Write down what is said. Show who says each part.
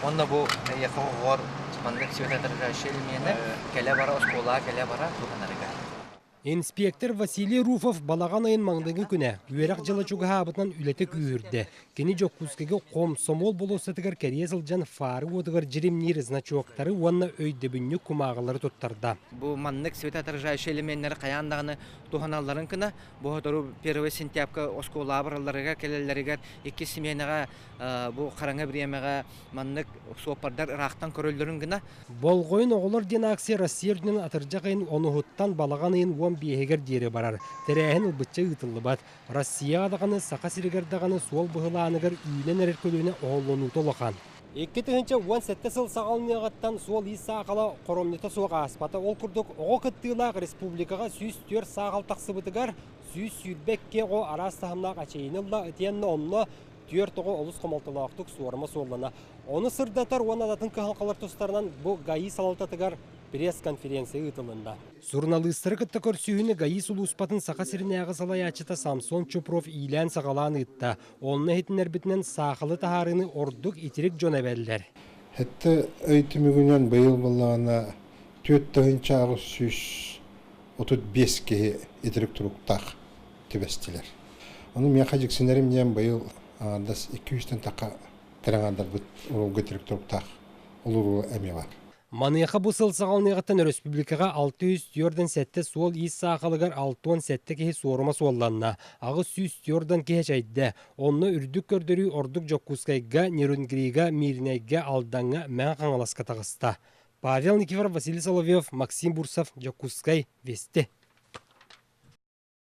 Speaker 1: Онно бу эйиэхэ оҕоҕор маннык светоотражающай элемены кэлэ-бара оскуолаҕа кэлэ-бара туһанарыгар.
Speaker 2: Инспектор Василий Руфов балаҕан ыйын маҥнайгы күнэ үөрэх дьыла чугаһаабытынан үлэтэ күүһүрдэ. Кини Дьокуускайга Комсомол болуоссатыгар кэрийэ сылдьан фары уотугар дьиримниир значоктары уонна өйдөбүнньүк кумааҕылары туттарда.
Speaker 1: Бу маннык светоотражающай элеменнэри хайаан даҕаны туһаналларын гына, бу сотору 1 сентябрьга оскуолаҕа баралларыгар, кэлэллэригэр иккис симиэнэҕэ бу хараҥа бириэмэҕэ маннык суоппардар ыраахтан көрөллөрүн гына.
Speaker 2: Болҕойун оҕолор диэн акция Россия үрдүнэн атырдьах ыйын онуһуттан балаҕан ыйын уон биэһигэр диэри барар. Тэрээһин ылбычча ыытыллыбат. Россияҕа даҕаны, Саха сиригэр даҕаны суол быһылааныгар үүнэн эрэр көлүөнэ оһоллонуута улахан. 2017 сыл саҕаланыаҕыттан суол-иис саахала хоромньута суох ааспата. Ол курдук, оҕо кыттыылаах республикаҕа 104 саахал тахсыбытыгар 122 оҕо араас таһымнаах эчэйиини ылла итиэннэ онно түөрт оҕо олус хомолтолоохтук суорума суоллана. Ону сырдатар уонна атын кыһалҕалар тустарынан бу ГАИ салалтатыгар пресс-конференция ыытылынна. Суруналыыстары кытта көрсүһүүнү ГАИ сулууспатын Саха сиринээҕи салайааччыта Самсон Чупров иилээн-саҕалаан ыытта. Онно иһитиннэрбитинэн саахалы таһаарыыны ордук итирик дьон эбэллэр.
Speaker 3: Хэттэ ый түмүгүнэн быйыл буоллаҕына 4835 киһи итирик туруктаах түбэстилэр. Ону миэхэ дьиксинэрим диэн быйыл аҥаардас 200-тэн тахха тыраҥаардарбыт уруулга итирик туруктаах улууруу эмиэ баар.
Speaker 2: Маныаха бу сыл саҕаланыаҕыттан өрөспүүбүлүкэҕэ 647 суол-иис саахалыгар 67 киһи суорума суолланна, 804 киһи эчэйдэ. Онно үрдүк көрдөрүү ордук Дьокуускайга, Нерюнгрига, Мииринэйгэ, Алдаҥҥа, Мэҥэ Хаҥаласка таҕыста. Павел Никифоров, Василий Соловьев, Максим Бурцев, Дьокуускай, Вести.